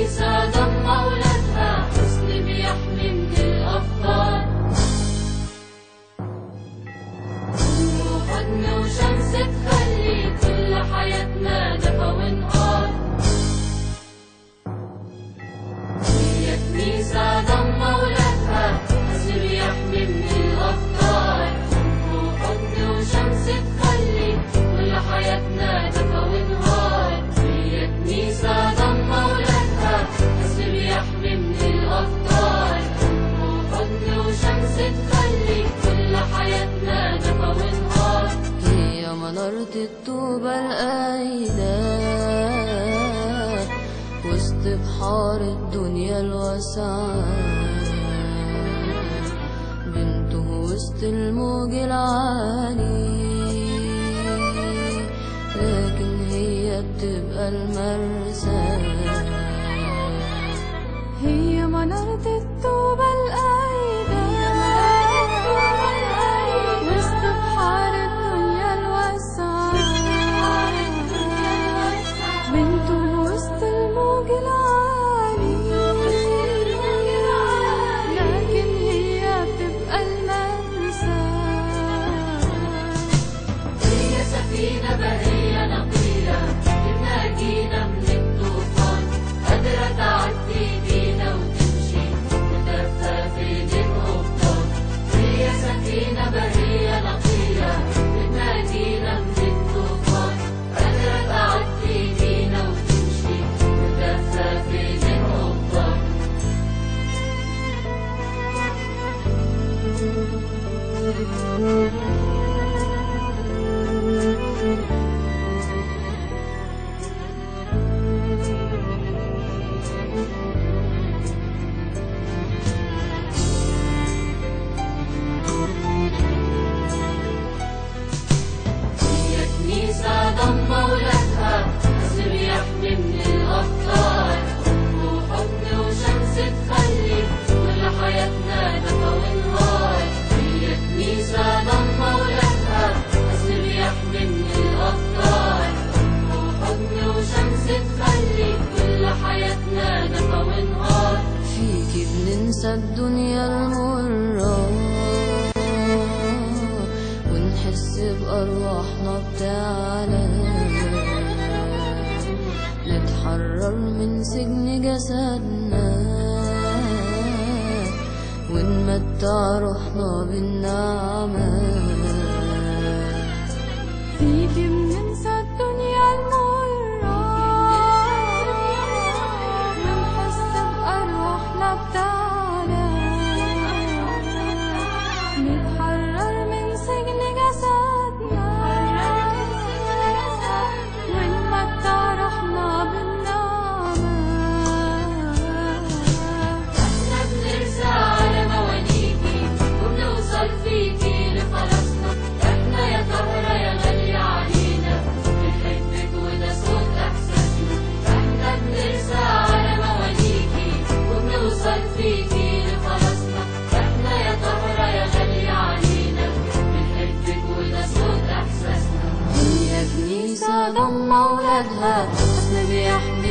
كنيسة ضم أولادها، حسن بيحمي من الأخطار. أم وحضن وشمس تخلي كل حياتنا دفا ونهار. هي كنيسة ضم أولادها، حسن بيحمي من الأخطار. أم وحضن وشمس تخلي كل حياتنا دفا ونهار. هي كنيسة ضم أولادها، حسن بيحمي من الأخطار. أم وحضن وشمس تخلي كل حياتنا دفا ونهار. هي منارة الطوبة القايدة وسط بحار الدنيا الواسعة، بنته وسط الموج العالي، لكن هي بتبقى المرسى. هي منارة الطوبة القايدة وسط بحار الدنيا الواسعة، بنته وسط الموج العالي، لكن هي بتبقى المرسى. هي سفينة بهية نقية بتناجينا من الطوفان، قادرة تعدي بينا وتمشي وترفع في ايدين قبطان. هي سفينة بهية نقية بتناجينا من الطوفان، قادرة تعدي بينا وتمشي وترفع في ايدين قبطان. هي كنيسة ضم أولادها، حسن بيحمي من الأخطار. أم وحضن وشمس تخلي كل حياتنا دفا ونهار. هي كنيسة ضم أولادها، حسن بيحمي من الأخطار. أم وحضن وشمس تخلي كل حياتنا دفا ونهار. فيكي بننسى الدنيا المرة ونحس بأرواحنا بتعلى، نتحرر من سجن جسدنا ونمتع روحنا بالنعمة. فيكي بننسى الدنيا المرة ونحس بأرواحنا بتعلى، نتحرر من سجن جسدنا ونمتع روحنا بالنعمة. احنا بنرسى على موانيكي وبنوصل فيكي لخلاصنا. احنا يا طهرة يا غالية علينا بنحبك وده صوت احساسنا. احنا بنرسى على موانيكي وبنوصل فيكي لخلاصنا. احنا يا طهرة يا غالية علينا بنحبك وده صوت احساسنا. هي كنيسة ضم أولادها، حسن بيحمي